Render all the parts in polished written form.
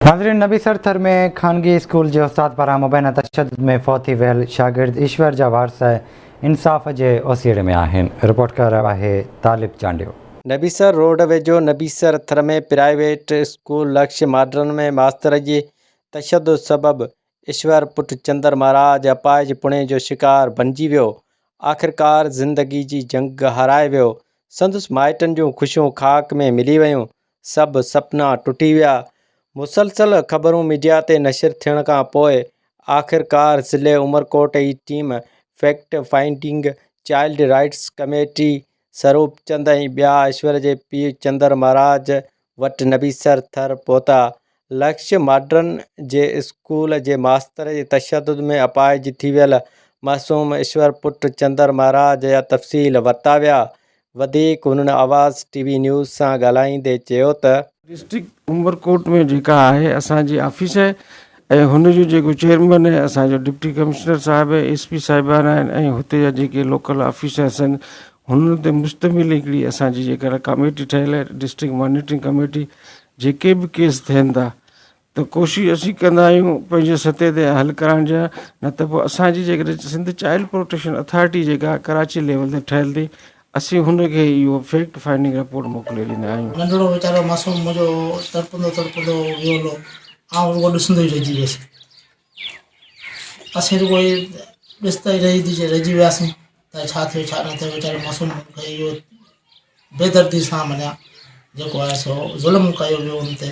ناظرين نبيسر ٿر ۾ خانگي اسڪول جي استاد پاران مبينا تشدد ۾ فوت ٿي ويل شاگرد ايشور جا وارث انصاف جي اوسيئڙي ۾ آهن رپورٽ ڪري رهيو آهي طالب چانڊيو. نبيسر روڊ ويجهو Nabisar Thar ۾ private school Laksh modern ۾ master جي تشدد سبب ايشور پٽ چندر مهاراج اپاهج پڻي جو شڪار بنجي ويو. آخرڪار زندگي جي جنگ هارائي ويو. سندس مائٽن جون خوشيون خاڪ ۾ ملي ويون. سڀ سپنا ٽٽي ويا. مسلسل خبرون ميڊيا تي نشر ٿيڻ کان پوء آخرڪار ضلعي عمرڪوٽ جي team fact finding child rights committee Sarup Chand ۽ ٻيا ايشور جي پيء چندر مهاراج وٽ نبيسر ٿر پهتا. لڪش ماڊرن جي اسڪول جي ماستر جي تشدد ۾ اپاهج ٿي ويل معصوم ايشور پٽ چندر مهاراج جا تفصيل ورتا ويا. وڌيڪ هنن آواز ٽي وي نيوز سان ڳالهائيندي چيو ته. ڊسٽرڪٽ عمرڪوٽ ۾ جيڪا آهي اسان جي آفيس آهي ۽ هن جو جيڪو چيئرمين آهي اسان جو ڊپٽي ڪمشنر صاحب آهي ايس پي صاحبان آهن ۽ هتي جا جيڪي لوڪل آفيسرس آهن هنن تي مشتمل هڪڙي اسان جي جيڪا ڪميٽي ٺهيل آهي ڊسٽرڪٽ مانيٽرنگ ڪميٽي جيڪي به ڪيس ٿين ٿا ته ڪوشش اسين ڪندا آهيون پنهنجي سطح تي حل ڪرائڻ جا نه ته پوء اسان جي جيڪڏهن سنڌ چائلڊ پروٽيڪشن اٿارٽي جيڪا ڪراچي ليول تي ٺهيل اٿئي اسين هن کي اهو فيڪٽ فائنڊنگ رپورٽ موڪلي ڏيندا آهيون. ننڍڙو ويچارو معصوم منهنجو تڙپندو تڙپندو ويو هلو آئون رڳو ڏسندو ئي رهجي ويس اسين رڳو هي ڏسندا ئي رهجي رهجي وياسين ته ڇا ٿيو ڇا نه ٿيو ويچاري معصوم کي اهو بيدردي سان معنيٰ جيڪو آهي سو ظلم ڪيو ويو ان تي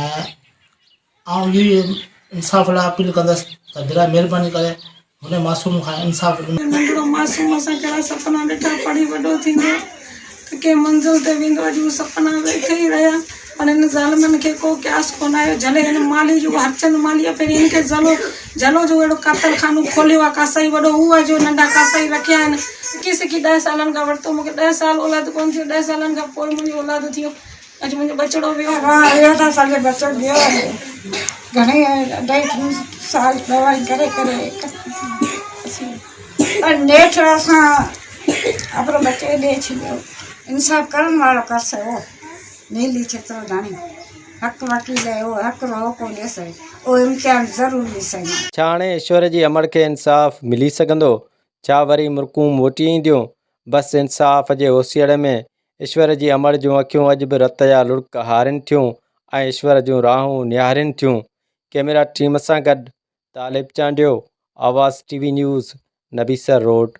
۽ آئون اهو ئي انصاف لاء اپيل ڪندس ته براء مهرباني ڪري هن معصوم کان انصاف ڏنو. ننڍڙو معصوم اسان ڪهڙا سپنا ڏٺا پڙهي وڏو ٿيندو ته ڪنهن منزل تي ويندو اڄ اهي سپنا ويٺي ئي رهيا پر هن ظالمن کي ڪو قياس ڪونه آيو جهلي هن مالهي جيڪو هرچند مالهي آهي پهرين هن کي جهلو جهلو جو اهڙو قاتل خانو کوليو آهي ڪاسائي وڏو هو آهي جو ننڍا ڪاسائي رکيا آهن سکي سکي ڏهه سالن کان ورتو مونکي ڏهه سال اولاد ڪونه ٿيو ڏهه سالن کان پوء منهنجو اولاد ٿيو اڄ منهنجو ٻچڙو ويو. واهه اهو ته اسان جو ٻچو ويو آهي گهڻي اڍائي ٽن سال دوائي ڪري ڪري پر نيٺ اسان اپرو بچو ڏئي ڇڏيو انصاف ڪرڻ وارو ڪس هو نيلي ڇترو ڌڻي حق وڪيل هو حق رو هوڪو ڏيس اهو امتحان ضرور ڏسندو. ڇا هاڻي ايشور جي امڙ کي انصاف ملي سگهندو؟ ڇا وري مرڪون موٽي اينديون؟ بس انصاف جي اوسيئڙي ۾ ايشور جي امڙ جون اکيون اڄ به رت جا لڙڪ هارين ٿيون ۽ ايشور جون راهون نهارين ٿيون. ڪئميرا ٽيم سان گڏ Talib Chandio, Awaz T V news, Nabisar road.